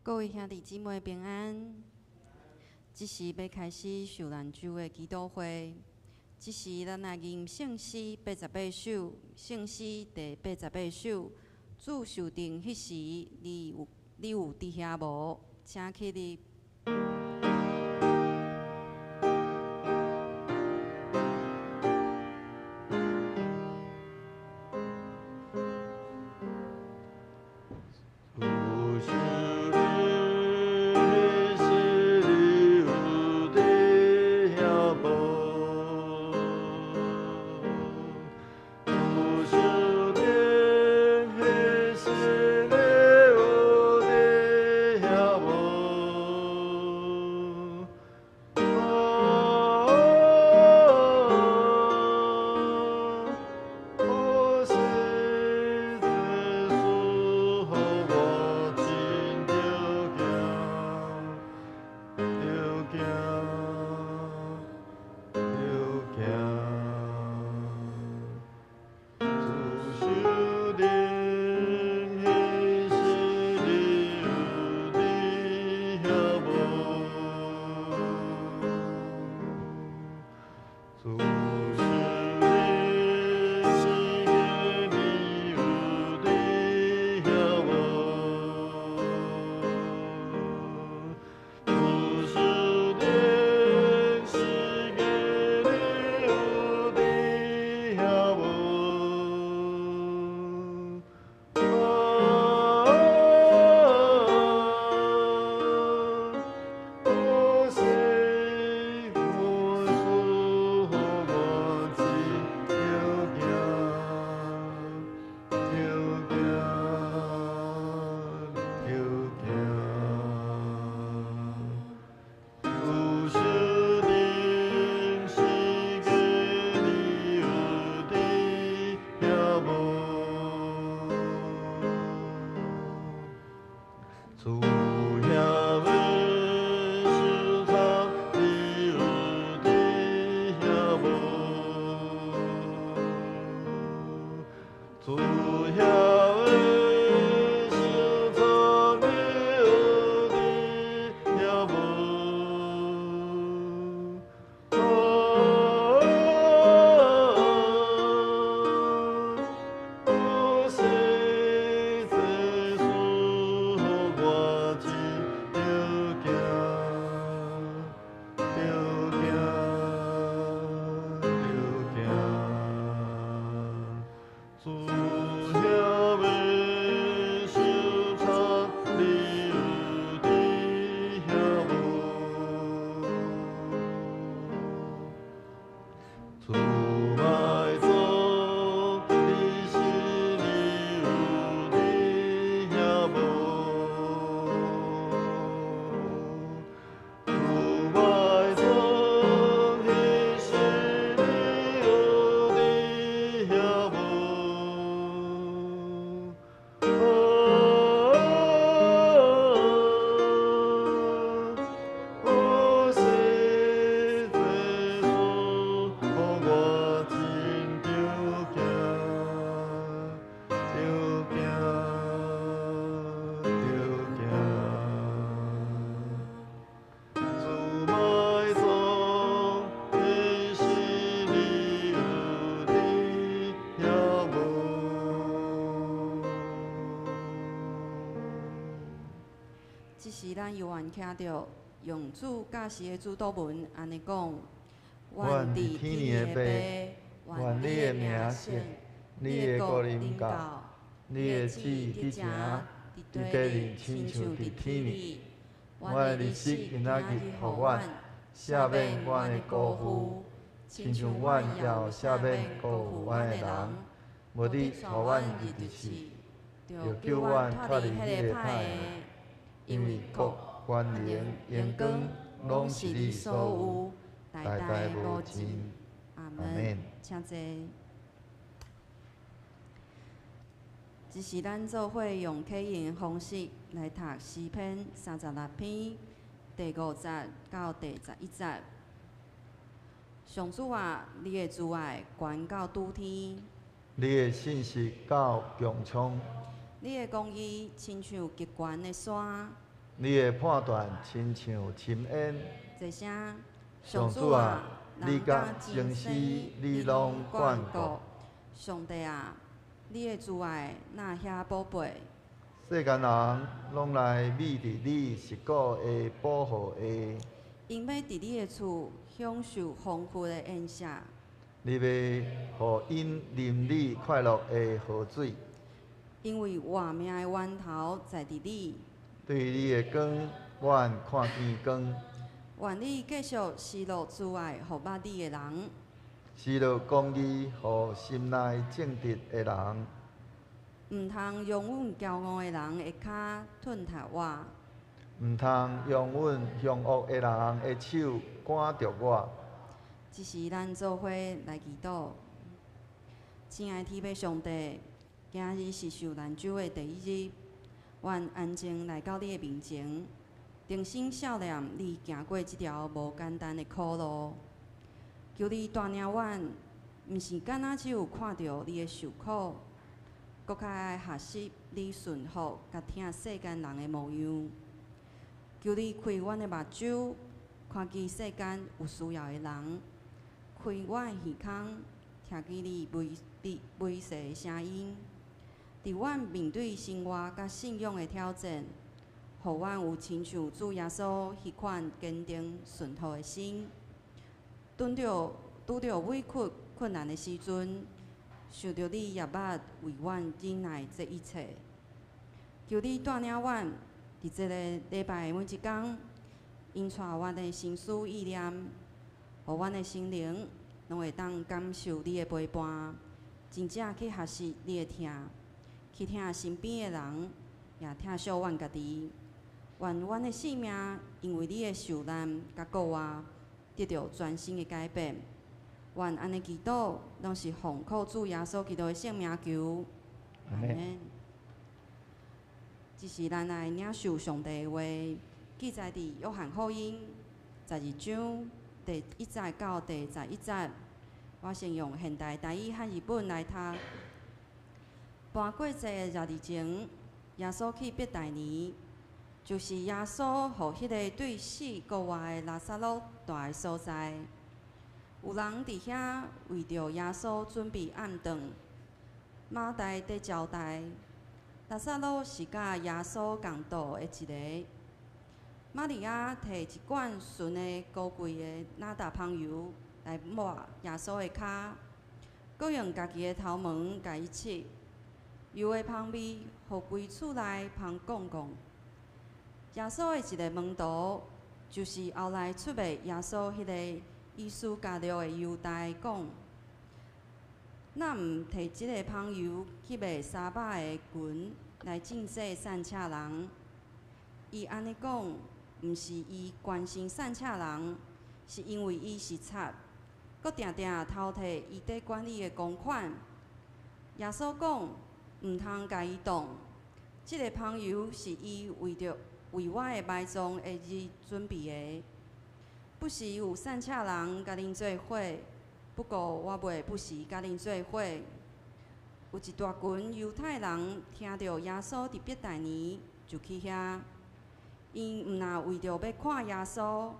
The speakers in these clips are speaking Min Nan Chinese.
各位兄弟姊妹平安。這時欲開始受難週的祈禱會。這時咱來吟聖詩八十八首，聖詩第八十八首。主受釘彼時，你有佇遐無？請起立。這時咱猶原徛著，用主教示的主禱文按呢講：願佇天的父，願你的名聖，你的國臨到，你的旨意佇成，佇地裡親像佇天裡。阮的日食今仔日予阮，赦免阮的辜負，親像阮也有赦免辜負阮的人。無得帶阮入佇試，著救阮脫離彼个歹的。因為國、權能、榮光，攏是你所有，代代無盡。阿門。請坐。這是咱做伙用啟應的方式來讀詩篇36篇第五節到第11節。上主啊，你的慈愛懸到拄天，你的信實到穹蒼。你的公義親像極懸的山，你的判斷親像深淵。齊聲。上主啊，你佮前世你攏眷顧。上帝啊，你的慈愛若遐寶貝。世間人攏來覕佇你實古的保護下。𪜶欲佇你的厝享受豐富的宴席。你欲予𪜶啉你快樂的河水。因為活命的源頭在佇你。對你的光，阮看見光。願你繼續施落慈愛，予捌你的人。施落公義，予心內正直的人。毋通容阮驕傲的人的跤褪踢我。毋通容阮兇惡的人的手趕著我。這時咱做伙來祈禱。親愛天父上帝，今日是受難週的第一日，阮安靜來到你的面前，重新數念你行過這條無簡單的苦路。求你帶領阮，毋是干焦只有看著你的受苦，閣較愛學習你順服佮疼世間人的模樣。求你開阮的目睭，看見世間有需要的人；開阮的耳孔，聽見你微微微細的聲音。佇阮面對生活佮信仰的挑戰，予阮有親像主耶穌彼款堅定順服的心。拄著委屈困難的時陣，想著你也捌為阮忍耐這一切。求你帶領阮佇這個禮拜的每一工，引帶阮的心思意念，予阮的心靈攏會當感受你的陪伴，真正去學習你的疼，去疼身邊的人，也疼惜阮家己。願阮的性命因為你的受難佮復活，得著全新的改變。願按呢祈禱，攏是奉靠主耶穌基督的聖名求。阿們。這是咱來領受上帝的話，記載佇約翰福音12章第1節到第11節。我先用現代台語漢譯本來讀。盤過節的6日前，耶穌去伯大尼，就是耶穌予彼个對死復活的拉撒路蹛的所在。有人佇遐為著耶穌準備暗頓，馬大佇招待，拉撒路是佮耶穌仝桌的一个。瑪利亞提一罐純的高貴的哪噠香油來抹耶穌的跤，閣用家己的頭毛共伊拭。油的芳味，予規厝內芳摃摃。耶穌的一个門徒，就是後來出賣耶穌彼个伊斯加略的猶大講：若毋提這个芳油去賣300个銀來賑濟散赤人？伊按呢講，毋是伊關心散赤人，是因為伊是賊，閣定定偷提伊佇管理的公款。耶穌講：毋通共伊動，這个芳油是伊為著為我的埋葬的日準備的。不時有散赤人共恁做伙，不過我袂不時共恁做伙。有一大群猶太人聽著耶穌佇伯大尼，就去遐。𪜶毋若為著欲看耶穌，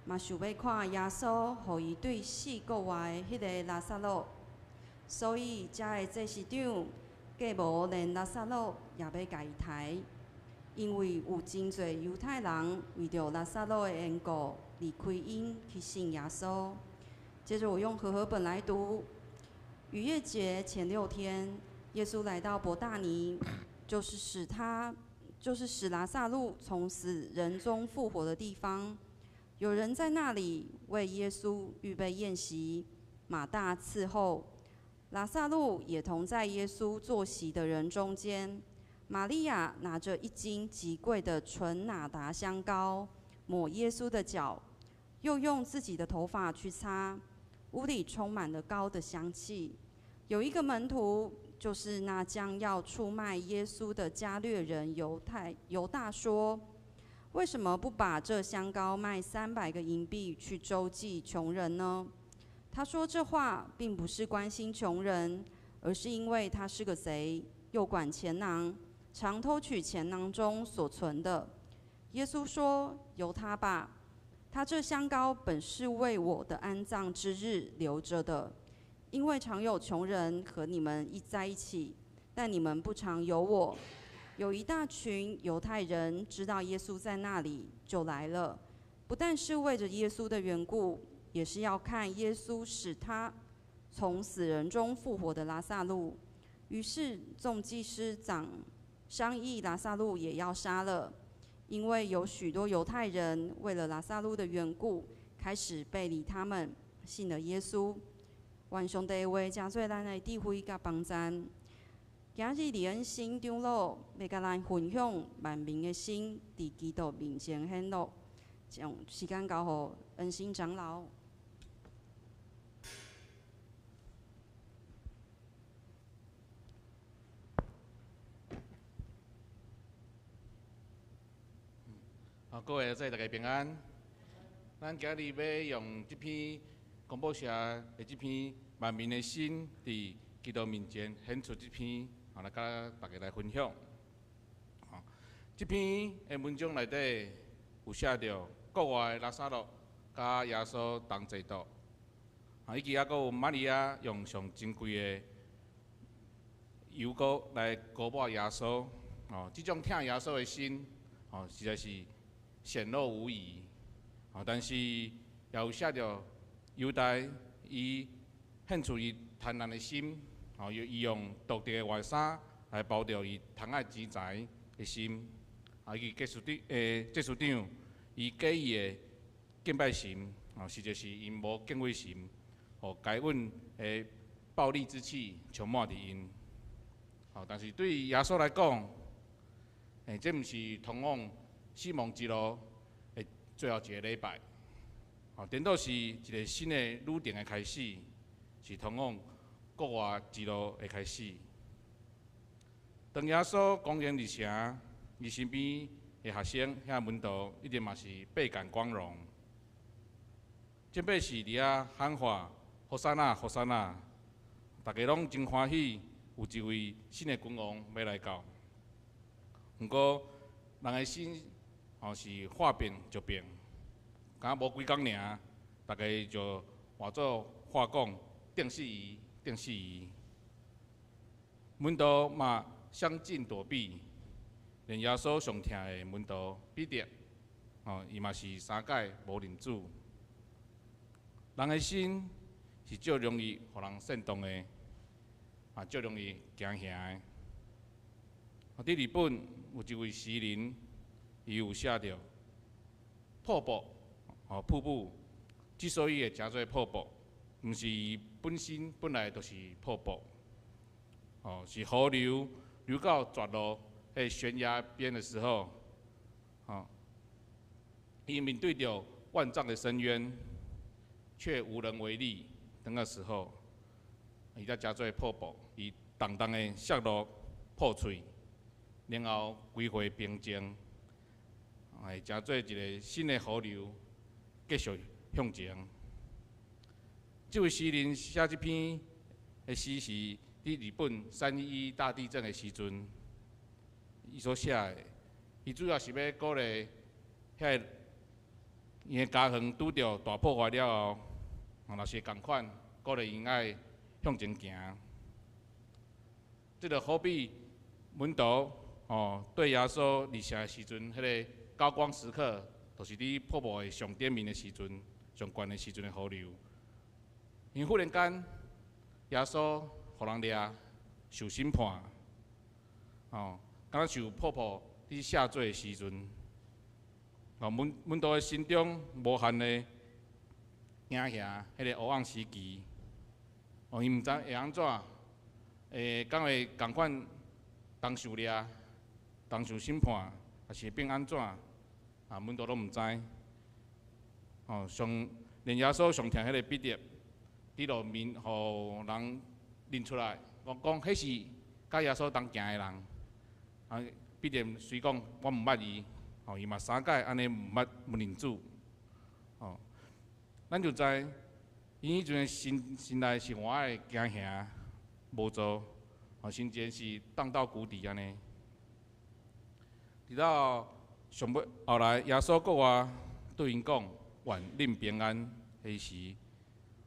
嘛想欲看耶穌予伊對死復活的彼个拉撒路，所以遮的祭司長計謀連拉撒路也欲共伊刣，因為有真濟猶太人為著拉撒路的緣故，離開𪜶去信耶穌。接着我用和合本來讀。逾越節前6天，耶穌來到伯大尼，就是使拉撒路從死人中復活的地方。有人在那裡為耶穌預備宴席，馬大伺候，拉撒路也同在耶穌坐席的人中間。瑪利亞拿著一斤極貴的純哪噠香膏，抹耶穌的腳，又用自己的頭髮去擦。屋裡充滿了膏的香氣。有一個門徒，就是那將要出賣耶穌的加略人猶大說：為什麼不把這香膏賣300個銀幣去周濟窮人呢？他說這話並不是關心窮人，而是因為他是個賊，又管錢囊，常偷取錢囊中所存的。耶穌說：由他吧，他這香膏本是為我的安葬之日留着的，因為常有窮人和你們一在一起，但你們不常有我。有一大群猶太人知道耶穌在那裡，就來了，不但是為着耶穌的緣故，也是要看耶穌使他從死人中復活的拉撒路。於是眾祭司長商議，拉撒路也要殺了，因為有許多猶太人為了拉撒路的緣故，開始背離他們，信了耶穌。願上帝的話成做咱的智慧佮幫贊。今日李恩新長老欲共咱分享萬民的心，佇基督面前顯露，將時間交予恩新長老。好，各位姊，大家平安。咱今日欲用這篇公布社的這篇萬民的心，佇基督面前顯出這篇，好來佮大家來分享。好，這篇的文章內底有寫著國外的拉撒路佮耶穌同齊倒，啊，以及猶閣有瑪利亞用上珍貴的油膏來膏抹耶穌。哦，這種疼耶穌的心，哦，實在是顯露無遺。哦，但是也有寫著猶大伊獻出伊貪婪的心，哦，伊用獨特的外衫來包著伊貪愛錢財的心，啊，以及祭司長伊假意的敬拜神，哦，實際是𪜶無敬畏神，予該隱的暴戾之氣充滿佇𪜶。哦，但是對耶穌來講，這毋是通往死亡之路的最後一个禮拜，哦，顛倒是一个新的旅程的開始，是通往國外之路的開始。當耶穌降生入城，伊身邊的學生遐門徒一定嘛是倍感光榮。準備是佇遐喊話：和散那，和散那！大家攏真歡喜，有一位新的君王欲來到。毋過，人的心吼是話變就變，敢若無幾工爾，大家就換做話講，釘死伊，釘死伊。門徒嘛相盡躲避，連耶穌上疼的門徒彼得，吼，伊嘛是三擺無認主。人的心是足容易予人煽動的，嘛足容易驚嚇的。佇日本有一位詩人，伊有寫著瀑布，吼，瀑布之所以會成做瀑布，毋是伊本身本來就是瀑布，哦，是河流流到絕路彼懸崖邊的時候，吼，伊面對著萬丈的深淵，卻無能為力。那個時候，伊才成做瀑布，伊重重的摔落破碎，然後歸回平靜，會成做一個新的河流，繼續向前。這位詩人寫這篇的詩是佇日本3.11大地震的時陣，伊所寫的。伊主要是欲鼓勵遐個𪜶的家園拄著大破壞了後，若是仝款，鼓勵𪜶愛向前行。這就好比門徒哦，對耶穌入城的時陣，彼个高光時刻，就是佇瀑布的上頂面的時陣，上懸的時陣的河流。因忽然間，耶穌予人掠，受審判，哦，敢若像瀑布佇下墜的時陣，哦，門徒的心中無限的驚嚇，彼个黑暗時期，哦，伊毋知會按怎，敢會仝款同受掠、同受審判，抑是會變按怎？啊，門徒攏毋知。哦，上連耶穌上疼彼个彼得，佇路面予人認出來，講講彼是佮耶穌同行的人。啊，彼得雖講我毋捌伊，哦，伊嘛三擺按呢毋捌毋認主。哦，咱就知伊彼陣心內是偌的驚嚇、無助，哦，甚至是盪到谷底按呢。直到上尾後來耶穌閣活對𪜶講：願恁平安。彼時，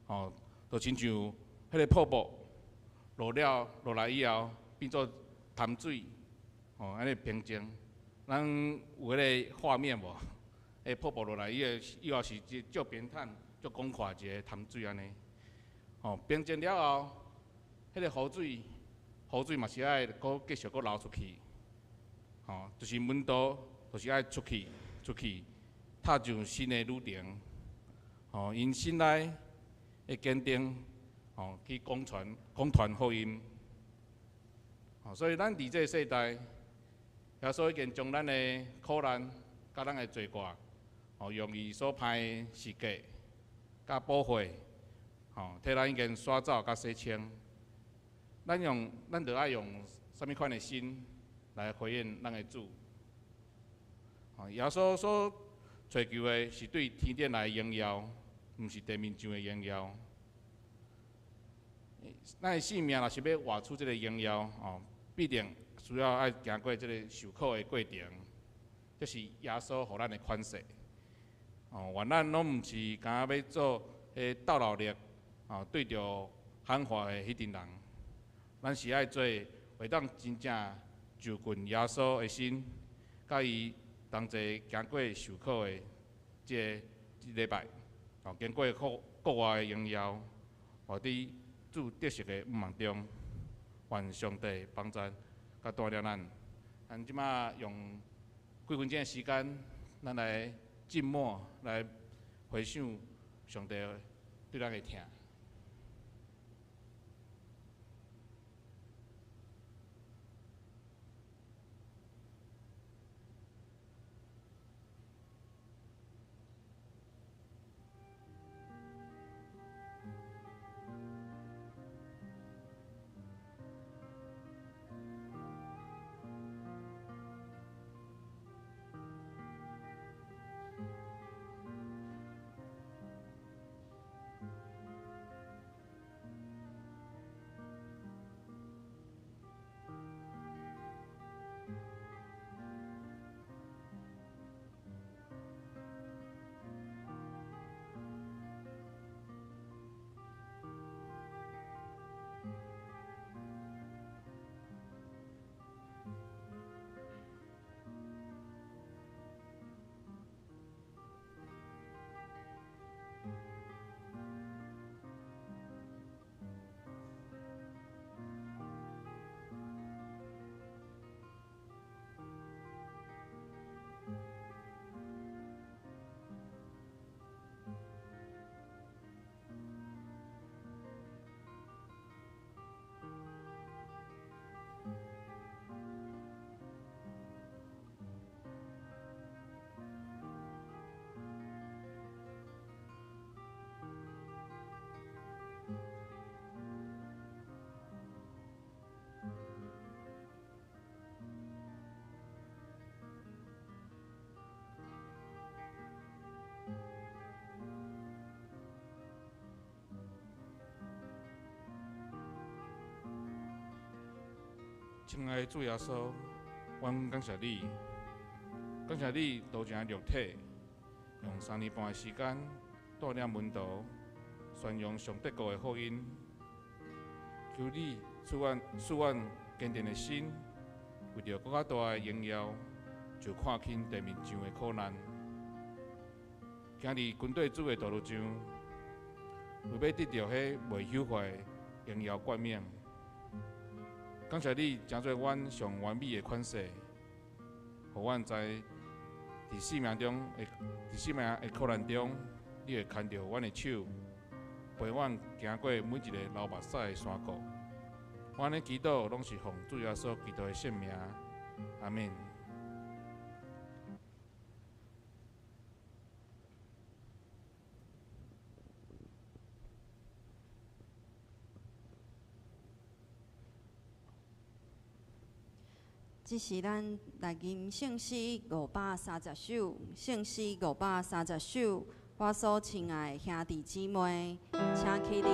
吼，就親像彼个瀑布落了落來以後，變做潭水，吼，按呢平靜。咱有彼个畫面無？彼瀑布落來以後，以後是足平坦、足廣闊一个潭水按呢。吼，平靜了後，彼个雨水，雨水嘛是愛閣繼續閣流出去。吼，就是門徒，就是愛出去，出去，踏上新的旅程。吼，𪜶心內的堅定，吼，去廣傳、廣傳福音。吼，所以咱佇這个世代，耶穌已經將咱的苦難、佮咱的罪過，吼，用伊所判的十架、佮寶血，吼，替咱已經刷走、佮洗清。咱用，咱著愛用啥物款的心來回應咱的主？吼，耶穌所追求的是對天頂來的榮耀，毋是地面上的榮耀。咱的性命若是欲活出這个榮耀，吼，必定需要愛行過這个受苦的過程。這是耶穌予咱的款式。哦，願咱攏毋是干焦欲做彼鬥鬧熱，哦，對著喊話的彼陣人，咱是愛做會當真正就近耶穌的心，佮伊同齊行過受苦的這个禮拜，哦，經過國國外的榮耀，活佇主得勝的向望中，願上帝幫助佮帶領咱。咱這馬用幾分鐘的時間，咱來靜默，來回想上帝對咱的疼。親愛的主耶穌，阮感謝你，感謝你道成肉體，用三年半的時間帶領門徒宣揚上帝國的福音。求你賜阮賜阮堅定的心，為著閣較大的榮耀，就看輕地面上的苦難。行佇跟綴主的道路上，為欲得著彼袂朽壞的榮耀冠冕。感謝你成做阮上完美的款式，予阮知佇生命中的佇生命的苦難中，你會牽著阮的手，陪阮行過每一个流目屎的山谷。阮的祈禱攏是奉主耶穌基督的聖名，阿們。這是咱來吟聖詩530首，聖詩530首，我所親愛的兄弟姊妹，請起立。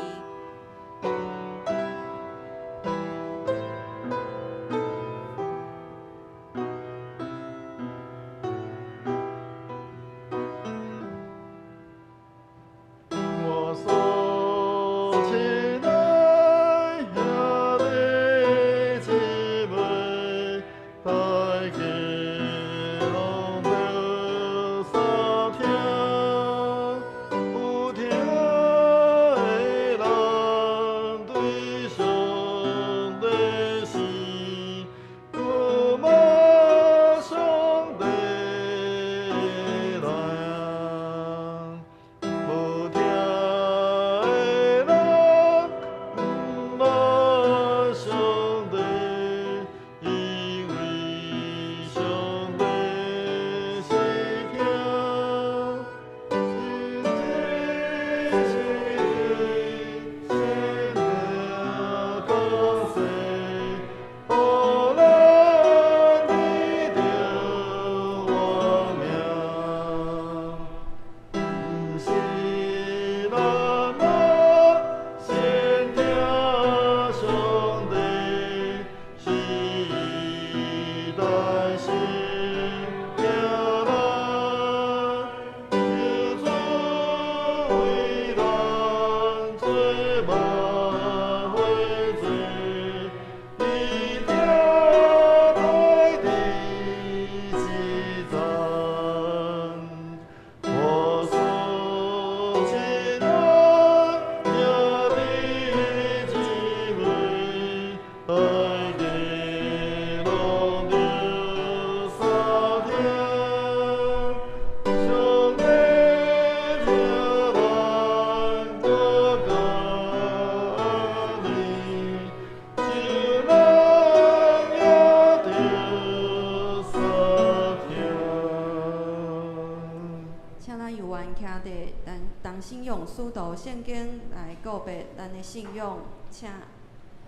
咱有缘徛伫咱同信仰使徒圣经来告白咱的信仰，请。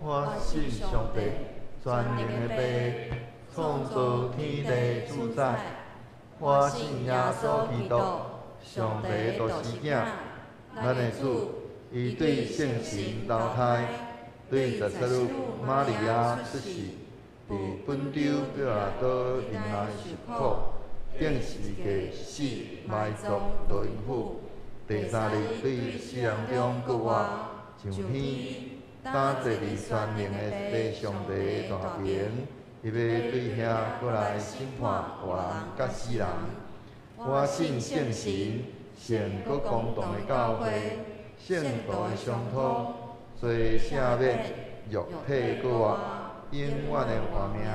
我信上帝，全能的父，创造天地主宰。我信耶稣基督，上帝的独生子，咱的主，伊对圣神投胎，对十七日玛利亚出世，伫本丢彼拉多面内受苦，钉十字架死埋葬落阴府，第三日对死人中复活，上天，担坐伫全能的父上帝大权，伊欲对遐阁来审判活人佮死人。我信圣神，圣阁公同的教会，圣徒的相托，罪赦免，肉体复活，永远的活命。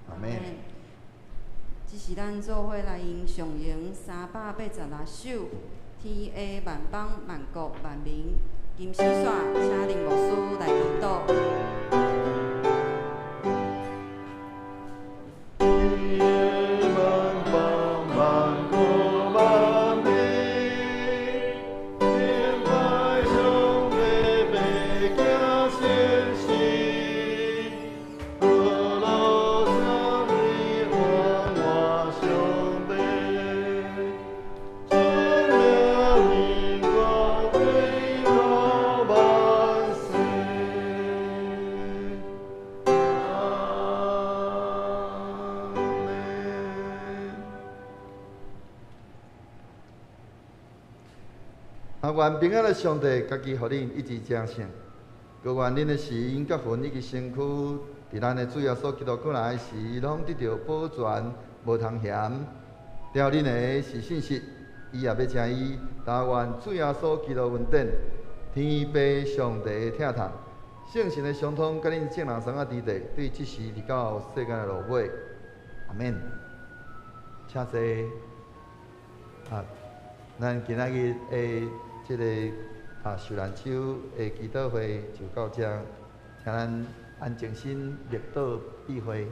阿们。这是咱做伙来用上咏386首，天下万邦万国万民。金丝线，请林牧师来祈祷。愿平安的上帝，家己予恁一直成圣，阁愿恁的心佮魂以及身躯，伫咱的主耶稣基督阁来时，拢得著保全，无通嫌。调恁的是信实，伊也欲将伊担愿主耶稣基督恩典，天父上帝的疼痛，圣神的相通，佮恁众人相仔伫地，对这时直到世间的落尾。阿们。请坐。咱今仔日的这个受难秋的祈祷会就到这，请咱安静心默祷闭会。